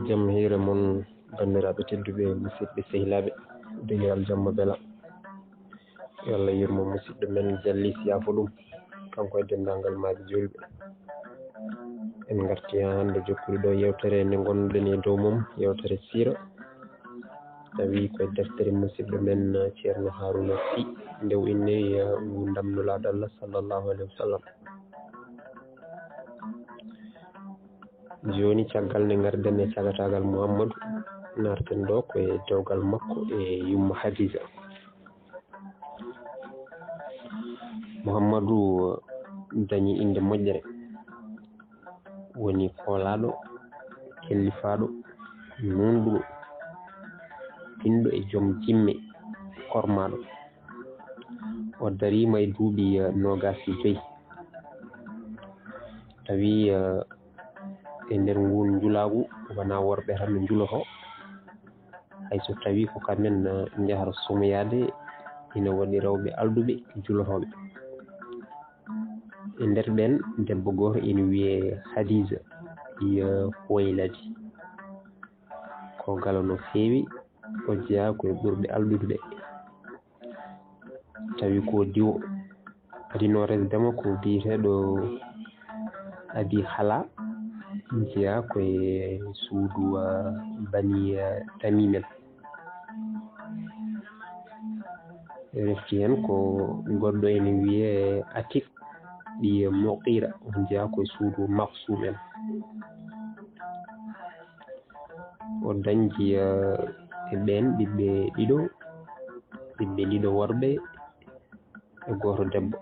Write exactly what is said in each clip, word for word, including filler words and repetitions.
Jam hiire mon, banndiraaɓe tedduɓe, musidɓe sehilaaɓe, dengiral jamma bela. Yo Allah yurmo musidɗo men Jallis, yaafo ɗum, kanko e denndaangal maaɓe juulɓe. En ngarti haa hannde jokkude ɗo yeewtere nde ngonɗen e dow mum, yeewtere siira. Tawi ko e deftere musidɗo men Ceerno Haruna Sy, nde o inni, eh, nguurndam Nulaaɗo Allah sallallahu alaihi wasallam. Jooni, caggal nde ngarɗen e cagataagal Muhammadu, naarten ɗo ko e dewgal makko e yumma Hadiija. Muhammadu dañi innde moƴƴere, woni koolaaɗo, kellifaaɗo, nuunɗuɗo, pinɗo e joom jimme, kormaaɗo. O dariima e duuɓi, eh, noogaas e joy. Tawi, eh, e nder nguun njulaagu, wonaa worɓe tan njulotoo, hay so tawii ko kamɓe, eh, njahata somoyaade, ina waɗi rewɓe alɗuɓe julotooɓe. E nder ɓeen, debbo gooto ina wiyee Hadiija, ɓiya Huwayladi. Ko galo no feewi, o jeyaa ko e ɓurɓe alɗude ɓe. Tawi ko diwo. Adinooreejo demo ko biyeteeɗo Abi Hala, jeyaa ko e suudu, ah, Bani, ah, Tamim en. Refti heen ko goɗɗo ene wiyee Atik, ɓiye Muqira, o jeyaa ko e suudu Maksum en. O dañji, eh, e ɓeen ɓiɓɓe ɗiɗo, ɓiɓɓe ɗiɗo worɓe e gooto debbo.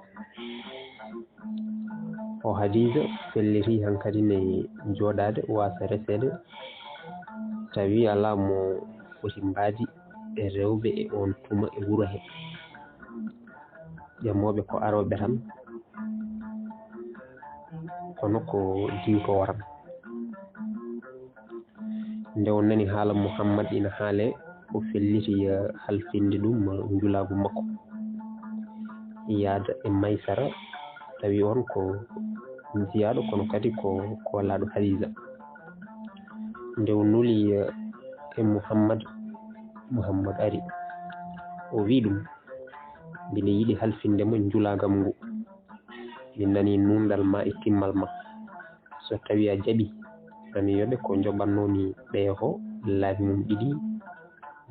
O Hadiija felliti hankadi ne jooɗaade, waasa reseede, tawi alaa mo foti mbaadi e rewɓe e oon tuma e wuro he. Ƴamooɓe ko arooɓe tan, kono ko diwtoowo tan. Nde o nani haala Muhammad ina haalee, o felliti, eh, halfinde ɗum, eh, njulaagu makko, yaada e Maysara, tawi oon ko jiyaaɗo, kono kadi ko koolaaɗo Hadiija. Nde o nuli, eh, e Muhammad, Muhammad ari, o wi ɗum, "Mbiɗa yiɗi halfinde mo njulaagu am ngu. Mi nani nuunɗal ma e timmal ma. So tawi a jaɓi, ma mi yoɓe ko njoɓatnoomi ɓeya ko laabi mum ɗiɗi,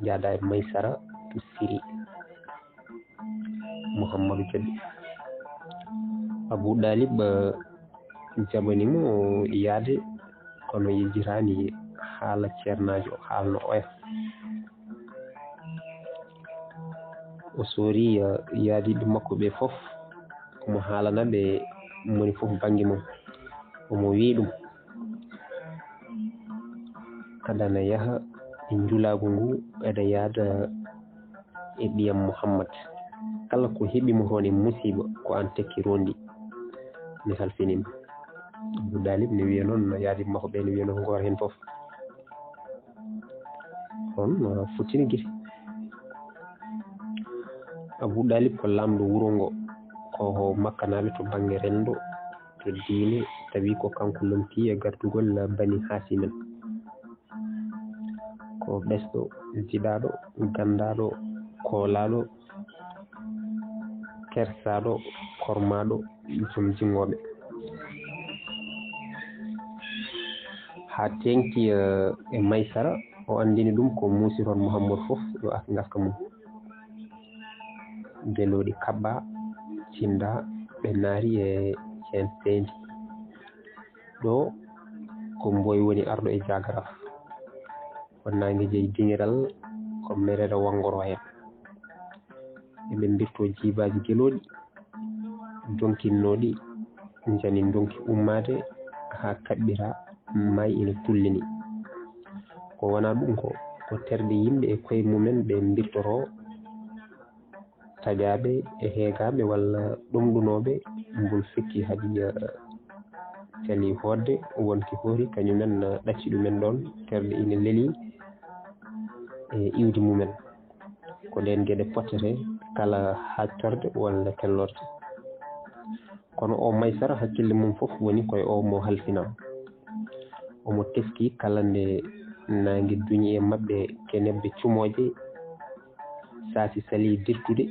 njaada e Maysara to Siri." Muhammadu jaɓi. Abu Ɗaalib, eh, jaɓani mo yaade, kono yejjitaani haala ceernaajo o haalno oya. O soori, eh, yaadiiɓe makko ɓe fof, omo haalana ɓe moni fof bannge mum. Omo wiyi ɗum, "Aɗana yaha e njulaagu ngu, eɗa yaada e ɓiyam Muhammad. Kala ko heɓi mo toon e musiiba, ko aan tekki rondi. Mi halfini mo." Abu Ɗaalib ne wiya noon, yaadiiɓe makko ɓe ne wiya noon, ko gooto heen fof. Oon, uh, futtini gite. Abu Ɗaalib ko laamɗo wuro ngo, ko makkanaaɓe to bannge renndo, to diine, tawi ko kanko lomtii e gardugol Bani Haasim en. Ko ɓesɗo, jiɗaaɗo, ganndaaɗo, koolaaɗo, kersaaɗo, kormaaɗo, joom jinngooɓe. Haa teeŋti, eh, e Maysara, o anndini ɗum ko muusi toon Muhammad fof yo ak ngaska mum. Gelooɗi kaɓɓaa, cinndaa, ɓe naari e heen seendi. Ɗo ko Mboy woni arɗo e Jaagaraf. Ko naange jeyi diŋiral, ko mereere wanngoro heen. Eɓe mbirtoo jiibaaji gelooɗi, donkinnooɗi, njani ndonki ummaade haa kaɓɓira, maayi ina tullini. Ko wonaa ɗum ko, ko terɗe yimɓe e koye mumen ɓe mbirtotoo, taƴaaɓe e heegaaɓe walla ɗomɗunooɓe, mbul fekki haɗi, eh, cali hootde, wonki hoori kañumen, eh, ɗacci ɗumen ɗoon, terɗe ina lelii e iwdi mumen. Ko ɗeen geɗe pottete kala haaƴtorde walla tellorde. Kono o Maysara hakkille mum fof woni koye o mo halfinaa. Omo teski kala nde Naange duñi e maɓɓe kenebbe cumooje, saasi salii dirtude,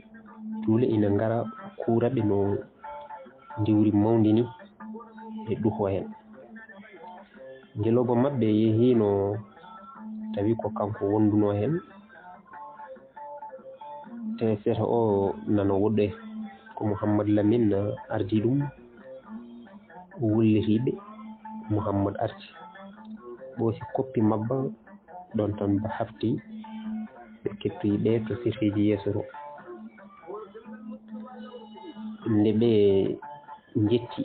duule ina ngara kuura ɓe no ndiwri mawndi ni e ɗuho heen. Ngelooba maɓɓe yehiino tawi ko kanko wondunoo heen, te seeto o nano woɗɗoy. Ko Muhammad Lamin ardii ɗum, wullitiiɓe Muhammad arti, ɓoosi koppi mabba ɗon tan ba hafti, ɓe keppi ɓe to sirriiji yeeso to. Nde ɓe njetti,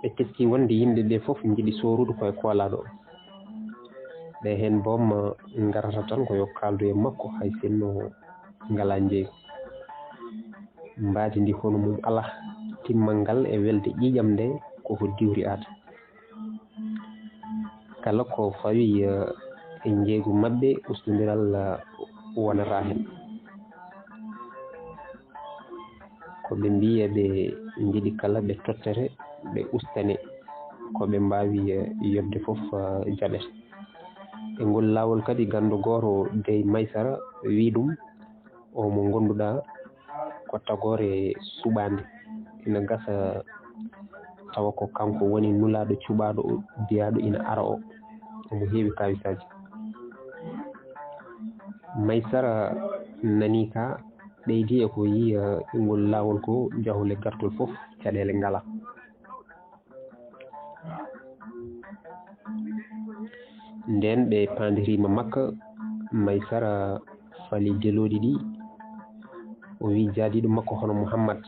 ɓe teski wonde yimɓe ɓe fof njiɗi soorude koye koolaaɗo o. Ɓe heen boom ngarata tan ko yo kaaldu e makko, hay sinno ngalaa njeeygu. Mbaadi ndi hono mum alaa, timmal ngal e welde ƴiiƴam nde ko ko diwri aada. Kala ko fawi, eh, e njeeygu maɓɓe, ustondiral, eh, wonata heen. Ko ɓe mbiyi eɓe njiɗi kala ɓe tottere, ɓe ustane. Ko ɓe mbaawi, eh, yodde fof, eh, jaɓete. E ngol laawol kadi, ganndo gooto dey Maysara wii ɗum, o mo ngonnduɗaa ko tagoore suɓaande, ina gasa tawa ko kanko woni nulaaɗo cuɓaaɗo o, biyaaɗo ina ara o, omo heewi kaawisaaji. Maysara nanii ka, ɓeydi e ko yii, eh, e ngol laawol ko jahule gartol fof, caɗeele ngalaa. Ndeen ɓe paandiriima Makka, Maysara fali gelooɗi ɗi, o wii jaadiiɗo makko hono Muhammad,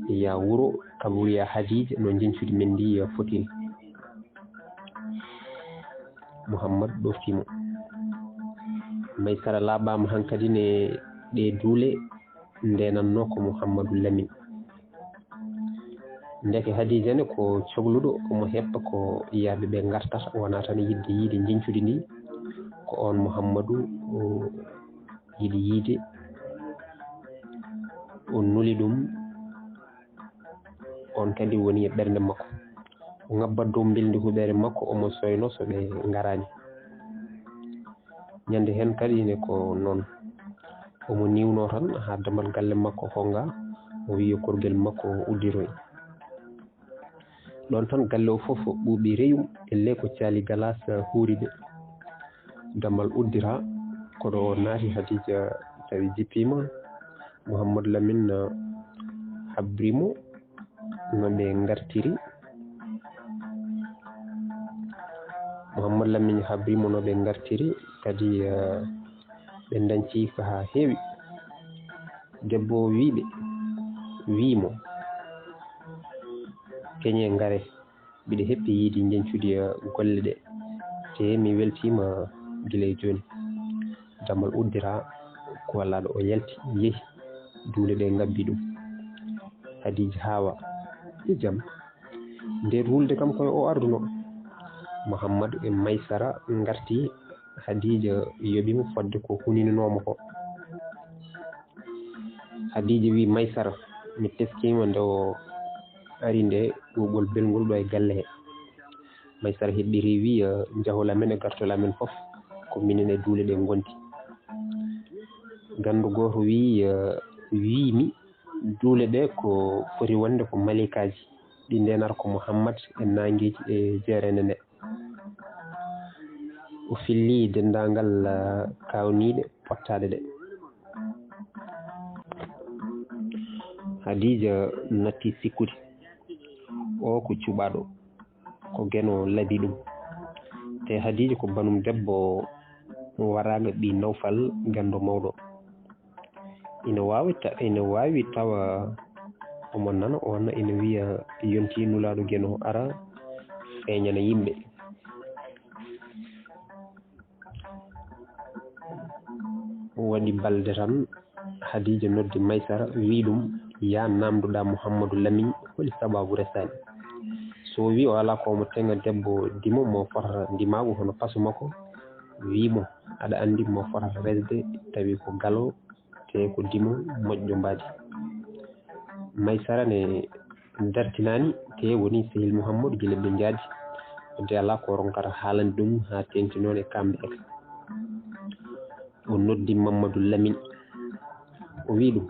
"Yaa wuro, kabul yaa Hadiija, no njeñcudi men ndi fotiri." Muhammad ɗoftii mo. Maysara laaɓaama hankadi ne ɗee duule, ndeenatnoo ko Muhammadu Lamin. Ndeke Hadiija ne ko cogluɗo, omo heppa ko yaaɓe ɓe ngartata, wonaa tan yiɗde yiide njeñcudi ndi. Ko oon Muhammadu o yiɗi yiide, o nuli ɗum, oon kadi woni e ɓernde makko. O ŋabbat dow mbilndi huɓeere makko, omo soyno so ɓe ngaraani. Ñande heen kadi ne ko noon. Omo niwnoo tan haa damal galle makko honga, o wiyi yo korgel makko uddiroy. Ɗoon tan galle o fof ɓuuɓi reyum, ellee ko caali galaas huuri ɓe. Damal uddira, koɗo o naati, Hadiija tawi jippiima, Muhammadu Lamin habri mo no ɓe ngartiri. Muhammad Lamin habri mo no ɓe ngartiri, kadi, eh, ɓe ndañci ko haa heewi. Debbo o wii ɓe, wii mo, "Keñe ngare, mbiɗa heppi yiide njeñcudi, eh, golle ɗe, te mi weltiima gila e jooni." Damal uddira, kuwalaaɗo o yalti, yehi, duule ɗe ngabbi ɗum. Hadiija haawa, "E jam?" Nder wulde kam koye o ardunoo. Muhammadu e Maysara ngarti, Hadiija yoɓi mo fodde ko huninanoo mo ko. Hadiija wii Maysara, "Mi teskiima nde o ari nde ɓuuɓol belngol ɗo e galle he." Maysara heɓɓiri wii, "Eh, njahol amen e gartol amen fof ko minen e duule ɗe ngondi." Ganndo gooto wii, eh, "Wii mi duule ɗe ko foti wonde ko maleykaaji, ɗi ndeenata ko Muhammad e naangeeji e jeereende nde." O filli denndaangal, ah, kaawniiɗe pottaaɗe ɗe. Hadiija natti sikkude, o ko cuɓaaɗo, ko Geno labi ɗum. Te Hadiija ko banum debbo waraaga ɓii Nawfal, ganndo mawɗo. Ina waawi ta-, ina waawi tawa omo nana, o nana ina wiya, "Yontii Nulaaɗo Geno ara feeñana yimɓe." Waɗi balɗe tan, Hadiija noddi Maysara, wii ɗum, "Yaa naamndoɗaa Muhammadu Lamin, holi sabaabu resaani?" So o wii o alaa ko omo teŋa debbo dimo mo fotata ndimaagu hono paso makko, wii mo, "Aɗa anndi mo fotata resde tawi ko galo, te ko dimo moƴƴo mbaadi." Maysara ne dartinaani, te woni sehil Muhammadu gila ɓe njaadi. Wadde alaa ko ronkata haalande ɗum haa teeŋti noon e kamɓe. O noddi Mammadu Lamin, o wi'i ɗum,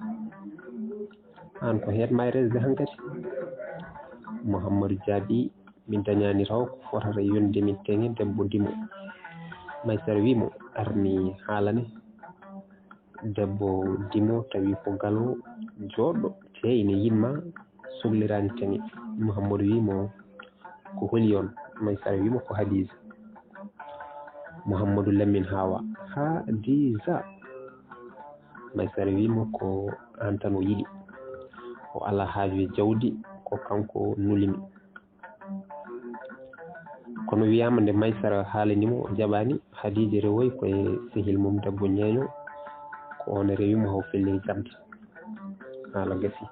"Aan ko heedma e resde hankadi?" Muhammadu jaabii, "Mi dañaani taw ko fotata yonde mi teŋe debbo dimo." Maysara wi'i mo, "Ar mi haalane." Debbo dimo tawi ko galo jooɗɗo, tee ine yiɗma, sohliraani teŋe. Muhammadu wi'i mo, "Ko holi on?" Maysara wi'i mo, "Ko Hadiisa." Muhammadu Lamin haawa, "Hadiisa?" Maysara wi'i mo, "Ko aan tan o yiɗi. O alaa haaju e jawdi, ko kanko nuli mi." Kono wiyaama nde Maysara haalani mo, o jaɓaani. Hadiija rewoyi ko e sehil mum debbo ñeeño, ko oon rewi mo haw felliri jaɓde. Haala gasi.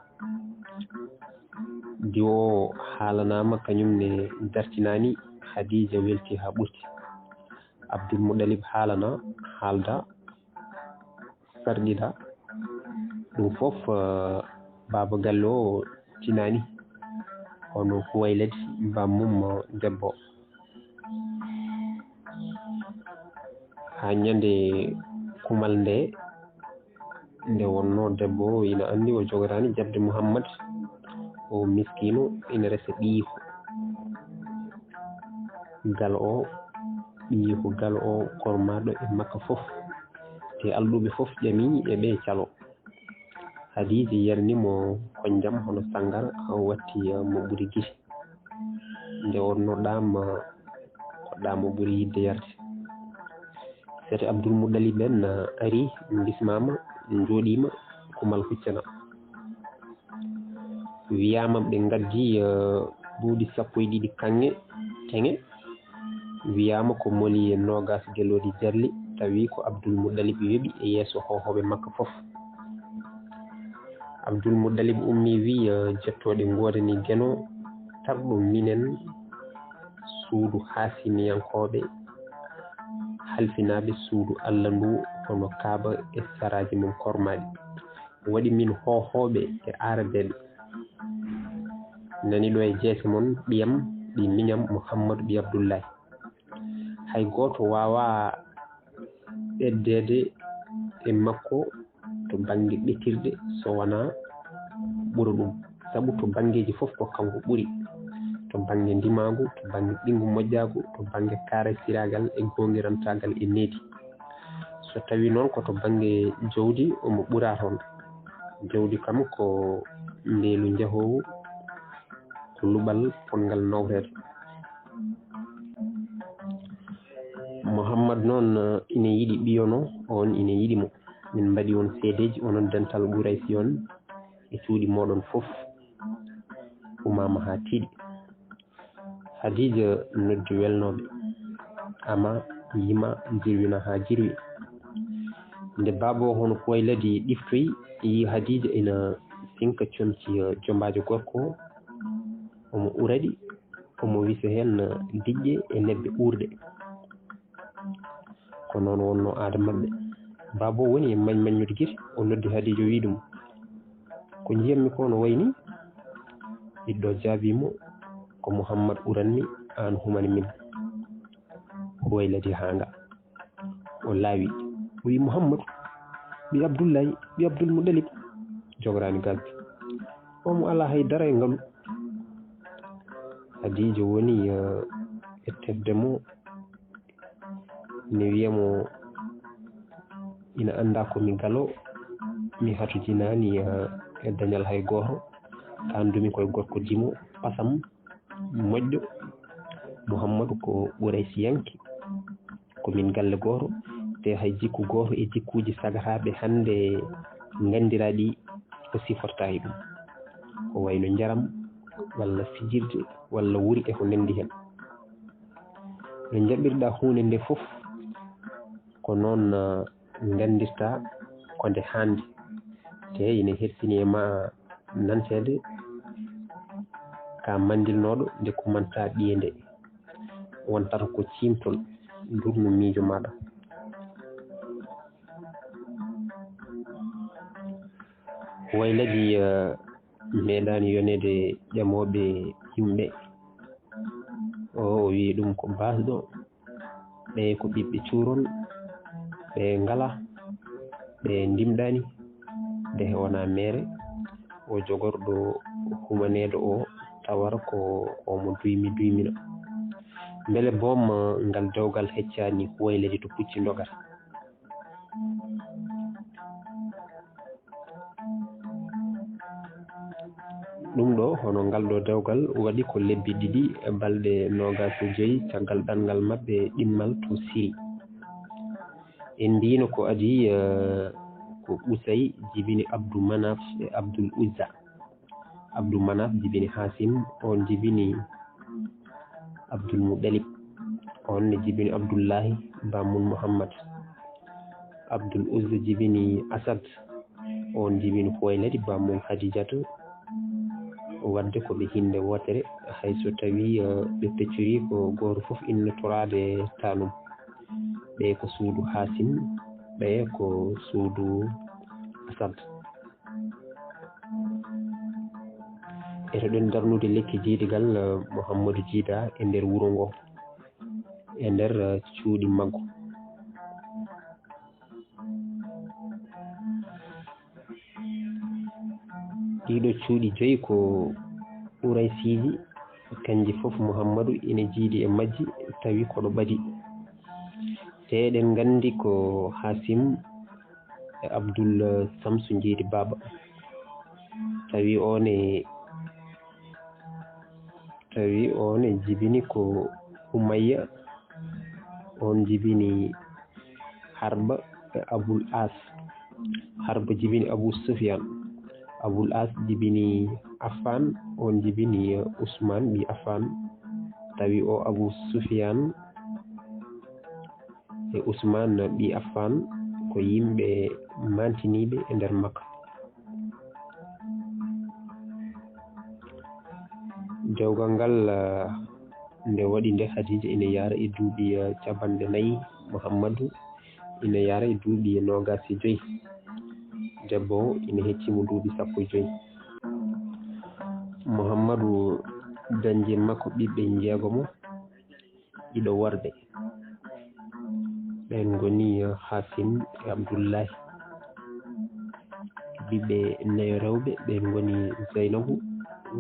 Diwo o haalanaama, kañum ne dartinaani. Hadiija welti haa ɓurti. Abdul Muɗalib haalana, haalda, sarɗiɗa. Ɗum fof, eh, baaba galle o tinaani, hono Huwaylad, bammum debbo. Haa ñande kumal nde, nde wonnoo debbo o ina anndi o jogoraani jaɓde Muhammad, o miskiino ina resa ɓiyiiko. Galo o, ɓiyiiko galo o kormaaɗo e Makka fof, te alɗuɓe fof ƴami e ɓe calo. Hadiija yarni mo konjam hono sanngara, o watti mo ɓuri gite. Nde wonnoo ɗaam, ko ɗaam o ɓuri yiɗde yarde. Sete Abdul Muɗalib en, eh, ari, mbismaama, njooɗiima, kumal huccana. Wiyaama ɓe ngaddi, eh, buuɗi sappo e ɗiɗi kaŋŋe, teŋe. Wiyaama ko moli e noogaas gelooɗi jarli, tawi ko Abdul Muɗalib yoɓi e yeeso hoohooɓe Makka fof. Abdul Muɗalib ummii, wi'i, eh, "Jettooɗe ngoodanii Geno, tarɗo minen suudu Haasimiyankooɓe, halfinaaɓe suudu Alla ndu, hono Kaaba e saraaji mum kormaaɗi. Waɗi min hoohooɓe e aarabeeɓe. Nani ɗo e jeese mon, ɓiyam, ɓii miñam, Muhammadu ɓii Abdullaahi. Hay gooto waawaa ɓeddeede e makko to bannge ɓetirɗe so wonaa ɓura ɗum. Sabu to banngeeji fof ko kanko ɓuri. To bannge ndimaagu, to bannge ɓinngu moƴƴaagu, to bannge kaaraysiraagal e goongirantaagal e needi. So tawii noon ko to bannge jawdi, omo ɓuraa toon. Jawdi kam ko mbeelu njahoowu, ko luɓal potngal nawreede." Muhammad noon, eh, ina yiɗi ɓiyono, oon ina yiɗi mo. Min mbaɗi on seedeeji, onon dental Quraysi on, e cuuɗi mooɗon fof. Umaama haa tiiɗi. Hadiija noddi welnooɓe. Ama, yima, jirwina haa jirwi. Nde baaba o hono Kuwayladi ɗiftoyi, yi Hadiija ina sinka comci, eh, jombaajo gorko o. Omo uraɗi, omo wisa heen, eh, diƴƴe e nebbe uurɗe. Ko noon wonnoo aada maɓɓe. Baaba o woni e mañ-, maññude gite, o noddi Hadiija, o wi'i ɗum, "Ko njiyammi ko no wayi ni?" Ɓiɗɗo jaabii mo, "Ko Muhammad uranmi, aan humani min." Huwayladi haanga. O laawi, o wi'i, "Muhammadu, ɓii Abdullahi, ɓii Abdul Muɗalib, jogoraani gasde. Omo alaa hay dara e ngalu." Hadiija woni, eh, e tefde mo, ne wiya mo, "Ina anndaa ko mi galo, mi hatojinaani, eh, e dañal hay gooto. Kaandumi koye gorko dimo, ɓasam, moƴƴo. Muhammadu ko Quraysiyanke, ko min galle gooto, te hay jikku gooto e jikkuuji sagataaɓe hannde nganndiraaɗi o sifortaaki ɗum. Ko wayno njaram, walla fijirde, walla wuri e ko nanndi heen. No njaɓirɗaa huunde nde fof, ko noon, eh, nganndirtaa ko nde haandi. Te ine hersini e ma nanteede ka manndilnooɗo nde kumantaa ɓiye nde. Wontata ko ciimtol, ndurnu miijo maaɗa." Wayladi, eh, meeɗaani yoneede ƴamooɓe yimɓe. O, o wi'i ɗum ko baasɗo, ɓe ko ɓiɓɓe cuuron, ɓe ngala, ɓe ndimɗani, nde wona meere, o jogorɗo humaneeɗo o, tawar ko omo duymi duymina. Mbele boom ngal dewgal heccaani Huwayladi to pucci ndogata? Ɗum ɗo, hono ngal ɗo dewgal waɗi ko lebbi ɗiɗi e balɗe noogaas e joy caggal ɗanngal maɓɓe ɗimmal to Siri. En mbiino ko adii, eh, ko Qusay jibini Abdu Manaf e Abdul Uzza. Abdu Manaf jibini Hasim, on jibini Abdul Muttalib, on ne jibini Abdullahi, baamun Muhammad. Abdul Uzza jibini Asad, on jibini Huwayladi, baamun Hadijatu. Wadde ko ɓe hinnde wootere, hay so tawii, eh, ɓe peccorii ko gooto fof innotoraade taanum. Ɓe ko suudu Hasim, ɓe ko suudu Asad. Eto ɗen darnude lekki jiidigal, eh, Muhammadu jiida e nder wuro ngo, e nder, eh, cuuɗi maggo. Ɗiɗo cuuɗi joyi ko Quraysiiji, kanji fof Muhammadu ina jiidi e majji, tawi koɗo ɓadi. Te eɗen nganndi ko Hasim e Abdul Samsu njiidi baaba. Tawi o ne, tawi o ne jibini ko Umayya, on jibini Harba e Abul As. Harba jibini Abu Sufyan. Abul As jibini Affan, on jibini Usman ɓi Affan. Tawi o Abu Sufyan e Usman ɓi Affan ko yimɓe mantiniiɓe e nder Makka. Dewgal ngal, eh, nde waɗi nde, Hadija ina yaara e duuɓi, eh, capanɗe nayi, Muhammadu ina yaara e duuɓi noogaas e joyi. Debbo o ina hecci mo duuɓi sappo e joyi. Muhammadu dañji e makko ɓiɓɓe njeegomo, ɗiɗo worɓe. Ɓeen ngoni, eh, Hasim e Abdullahi. Ɓiɓɓe nayo rewɓe, ɓeen ngoni Zaynabu,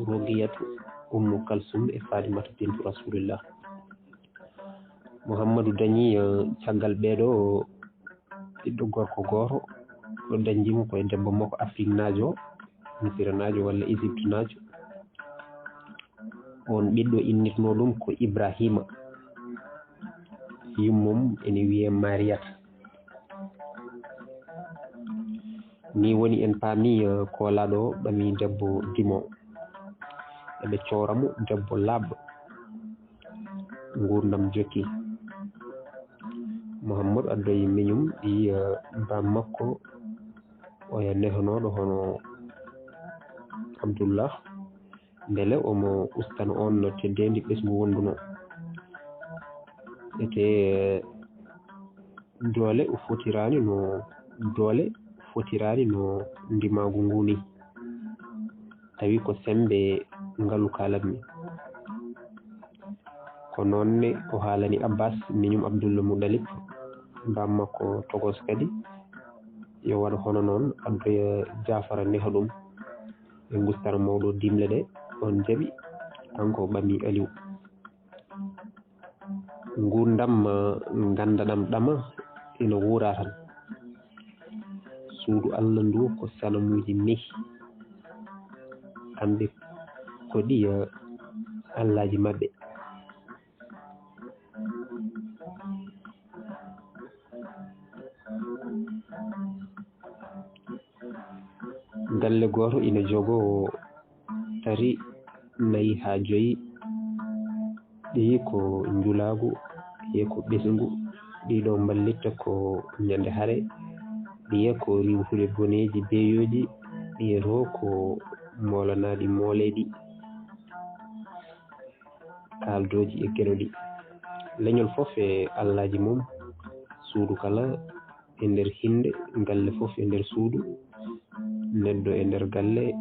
Rogiyatu, Ummu Kalsum e Faatimata bintu Rasulillah. Muhammadu dañi, eh, caggal ɓeeɗo ɓiɗɗo gorko gooto, ɗo dañji mo ko e debbo makko Afriknaajo, Misiranaajo walla Ejiptunaajo. On ɓiɗɗo innirnoo ɗum ko Ibrahima. Yummum ene wiyee Mariyata. Ni woni en paami, eh, koolaaɗo ɓami debbo dimo. Eɓe coora mo debbo laaɓɗo. Nguurndam jokki. Muhammadu addoyi miñum ɓiy, eh, baam makko, oya nehanooɗo hono Abdullah, mbele omo ustana on no teddeendi ɓesngu wonduno. Ete doole fotiraani no, doole fotiraani no ndimaagu ngu ni. Tawi ko semmbe ngalu kaalatmi. Ko noon ne o haalani Abbas, miñum Abdullah Muttalib, baam makko togos kadi, yo waɗ hono noon, addoya Jaafara neha ɗum. Ɓe ngustana mawɗo dimle ɗe, on jaɓi, kanko o ɓami Aliw. Nguurndam, eh, nganndaɗam ɗama ina wuura tan. Suudu Allah ndu ko sanamuuji mehi. Kamɓe koɗi, eh, allaaji maɓɓe. Galle gooto ina jogoo tati, nayi haa joyi. Ɗii ko njulaagu, ɗii ko ɓesngu, ɗii ɗo mballitta ko ñande hare, ɗii ko riiwtude boneeji beeyooji, ɗii to ko moolanaaɗi mooleeɗi, kaaldooji e kenoɗi. Leñol fof e allaaji mum, suudu kala e nder hinnde, galle fof e nder suudu, neɗɗo e nder galle,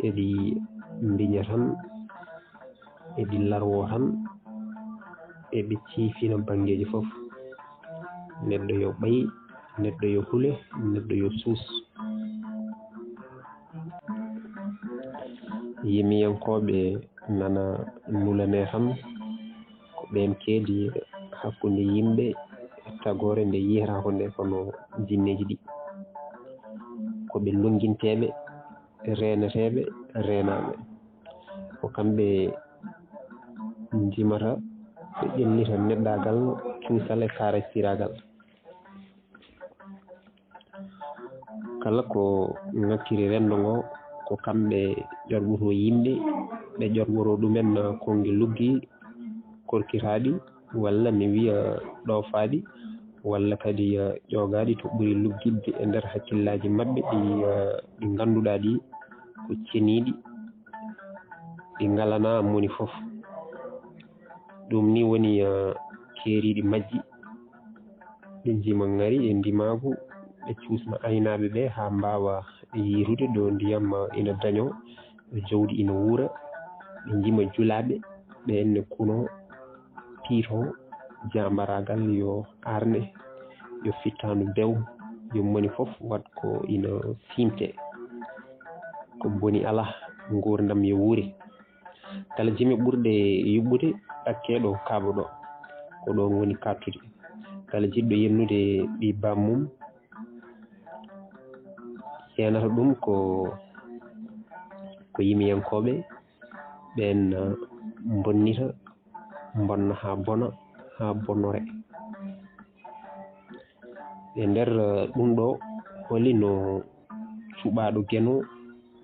eɗi mbiña tan, eɗi larwo tan. eɓe ciifina banngeeji fof. Neɗɗo yo ɓay, neɗɗo yo hule, neɗɗo yo suus. Yimiyankooɓe nana nulanee tan, ko ɓeen keedi hakkunde yimɓe e tagoore nde yiyataako nde kono jinneeji ɗi. Ko ɓe lonnginteeɓe, reeneteeɓe, reenaaɓe. Ko kamɓe njimata, ɓe ƴellita neɗɗaagal, cuusal e kaarasiraagal. Kala ko ŋakkiri renndo ngo, ko kamɓe ƴorɓotoo yimɓe, ɓe ƴorɓoroo ɗumen konngi luggi korkitaaɗi, walla mi wiya ɗoofaaɗi, walla kadi, eh, ƴoogaaɗi to ɓuri luggitde e nder hakkillaaji maɓɓe ɗi, eh, ɗi ngannduɗaa ɗi ko ceniiɗi, ɗi ngalanaa moni fof. Ɗum ni woni, eh, keeriiɗi majji. Ɓe njima ŋari e ndimaagu, ɓe cuusna aynaaɓe ɓe haa mbaawa yiitude ɗo ndiyam ina dañoo, ɗo jawdi ina wuura. Ɓe njima julaaɓe, ɓeen ne kunoo, piitoo, jaambaraagal yo aarne, yo fittaandu bew, yo moni fof waɗ ko ina fiimtee. Ko boni alaa, nguurndam yo wuure. Kala jime ɓurɗe yuɓɓude, ɗakkee ɗo kaaɓa ɗo, ko ɗoon woni kaɗtude. Kala jiɗɗo yennude ɓii baam mum, yeenata ɗum ko, ko yimiyankooɓe, ɓeen, eh, mbonnita, mbonna haa bona, haa bonnoree. E nder, eh, ɗum ɗo, holi no cuɓaaɗo Geno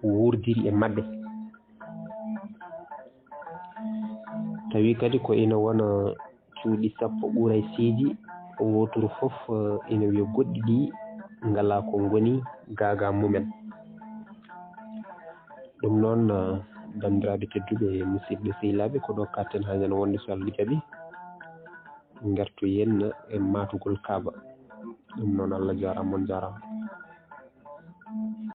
wuurdiri e maɓɓe. Tawi kadi ko ina wona cuuɗi sappo ɓuray siiji, wooturu fof, eh, ina wiya goɗɗi ɗi ngalaa ko ngoni gaagaa mumen. Ɗum noon, eh, banndiraaɓe tedduɓe, musidɓe sehilaaɓe, ko ɗo kaɗten haa ñande wonde so Allah jaɓi. Ngartu yen e maatugol Kaaba. Ɗum noon, Allah jaaraama, on jaaraama.